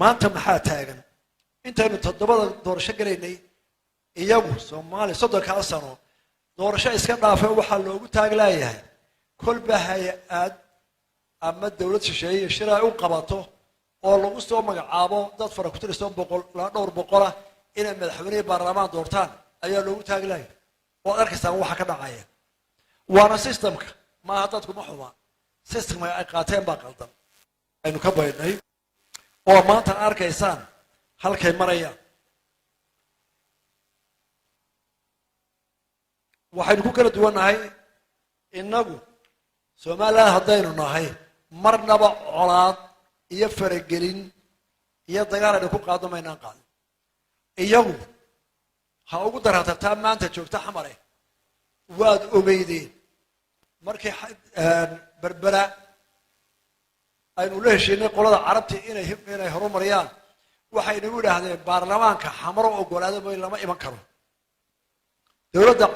Maanta maxaa taagan? Intaynu toddobada doorasho gelaynay, iyagu Soomaaliya 30-kaa sano doorasho iska dhaafay. Waxaa loogu taag laayahay kolba hay-ad ama dowlad shisheeye shir ay u qabato oo lagu soo magacaabo dad fara ku tirsan, 100 ilaa dhowr boqolah, inay madaxweynihii baarlamaan doortaan ayaa loogu taag laayay. Oo ad arkaysaan waxa ka dhacaya. Waana systemka, maaha dadku ma xuma, systemka ay qaateen baa qaldan. Aynu ka baydhnay oo maanta arkaysaan halkay marayaan. Waxaynu ku kala duwannahay innagu Somaliland haddaynu nahay, marnaba colaad iyo faragelin iyo dagaal aynu ku qaadno maynaan qaadin. Iyagu ha ugu daratartaa maanta joogta Xamare. Waad ogeydeen markii Berbera aynu la heshiinay qolada Carabta inay horumariyaan, waxay nagu idhaahdeen baarlamaanka Xamaro ogolaado mooy lama iman karo. Dowladda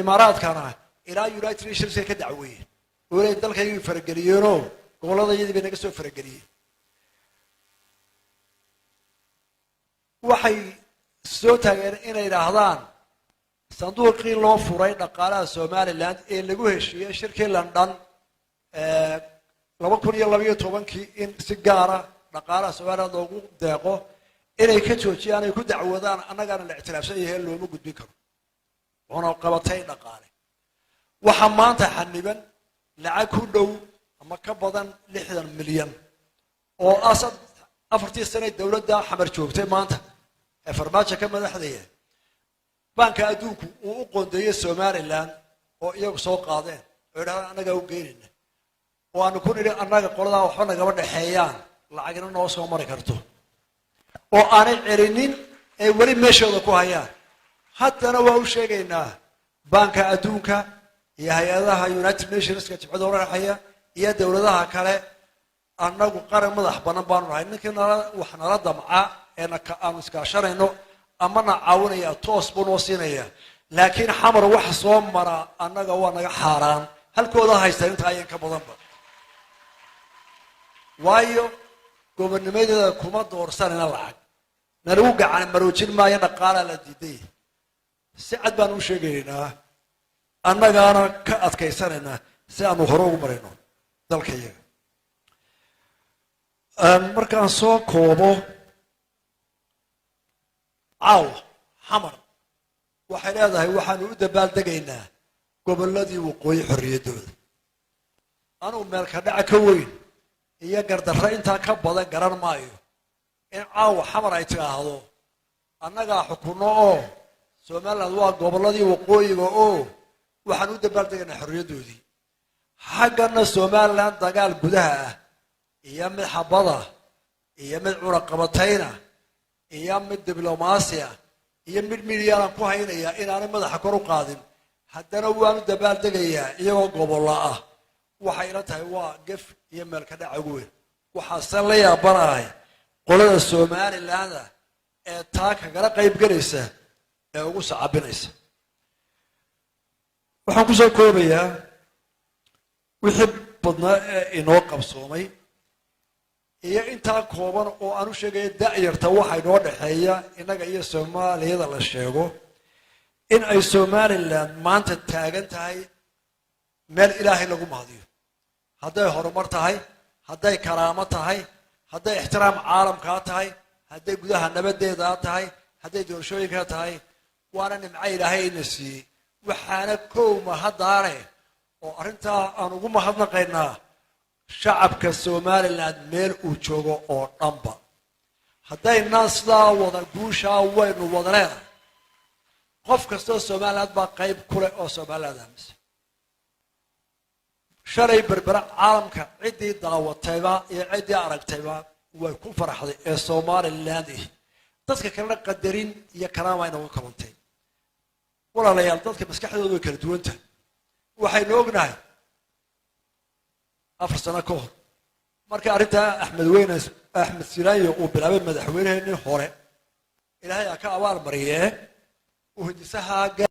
Imaaraadkana ilaa United Nations ka dacweeyeen oo leey dalkaygay farageliyeenoo gobolladayadii bay naga soo farageliyeen. Waxay soo taageen inay idhaahdaan sanduuqii loo furay dhaqaalaha Somaliland ee lagu heshiiyey shirkii London 2012-kii in si gaara dhaqaalaha Somaliland loogu deeqo inay ka joojiyaan, ay ku dacwadaan annagaana la ictiraafsan yahay, looma gudbin karo cunaqabatay dhaqaale. Waxaa maanta xaniban lacag ku dhow ama ka badan 60 milyan oo asad 4-tii sane dowladda Xamar joogtay maanta ee Farmaajo ka madaxdaya, Baanka Adduunku uu u qoondeeyey Somaliland, oo iyagu soo qaadeen oo yidhahdaan annagaa u geynayna, oo aanu ku nidhi annaga qoladaa waxba nagama dhexeeyaan, lacagna noo soo mari karto, oo aanay celinin ee weli meeshooda ku hayaan. Haddana waa u sheegaynaa Baanka Adduunka iyo hay-adaha United Nationska, jibcada oraxaya, iyo dowladaha kale: annagu qaran madax banan baanu nahay. Ninkii nala wax nala damca ee aanu iskaashanayno ama na caawinaya toos buu noo siinaya, laakiin Xamar wax soo mara annaga waa naga xaaraan. Halkooda haysta inta ayan ka badanba, waayo gobonnimadeeda kuma doorsanayna lacag nalagu gacan maroojin maayo. Dhaqaalaa la diiday, si cad baan u sheegaynaa, annagaana ka adkaysanaynaa si aanu hore ugu marayno dalka iyaga. Markaan soo koobo, caawa Xamar waxay leedahay waxaanu u dabaaldegaynaa gobolladii waqooyi xorriyaddooda. Anugu meelka dhaca ka weyn iyo gardarro intaa ka badan garan maayo in caawa Xamar ay tidhaahdo annagaa xukunno oo Somaliland waa gobolladii waqooyiga oo waxaan u dabaaldegaynaa xorriyaddoodii. Xaggana Somaliland dagaal gudaha ah iyo mid xabada iyo mid cunaqabatayna iyo mid diblomaasi ah iyo mid midyaanan ku haynayaa inaanay madaxa kor u qaadin, haddana waanu dabaaldegayaa iyagoo gobollo ah. Waxay ila tahay waa gef iyo meelka dhaca ugu weyn. Waxaase la yaabanahay qolada Somaliland ee taa kagala qayb gelaysa ee ugu sacabinaysa. Waxaan kusoo koobayaa wixii badnaa ee inoo qabsoomay iyo intaa kooban oo aan u sheegaya da'yarta waxa inoo dhexeeya innaga iyo Soomaaliyada la sheego in ay Somaliland maanta taagan tahay meel Ilaahay lagu mahadiyo, hadday horumar tahay, hadday karaamo tahay, hadday ixtiraam caalamkaa tahay, hadday gudaha nabadeedaa tahay, hadday doorashooyinkaa tahay. Waana nimco Ilaahay ina siiyey. Waxaana kow mahaddaane oo arrintaa aan ugu mahadnaqaynaa shacabka Somaliland meel uu joogo oo dhanba. Haddaynaan sidaa wada guushaa waynu wada leenahay. Qof kastoo Somaliland baa qayb ku leh oo Somaliland aaminsan. Shalay Berbera caalamka ciddii daawatayba iyo ciddii aragtayba way ku faraxday ee Somaliland ih. Dadka kalena qadarin iyo karaama inooga kalantay. Walaalayaal, dadka maskaxdoodu way kala duwan tahay. Waxaynu ognahay 4 sano ka hor markii arrintaa Axmed weyne, Axmed Silaanyo, uu bilaabay madaxweyneheenii hore, Ilaahay ha ka abaal mariyee, uu hindisaha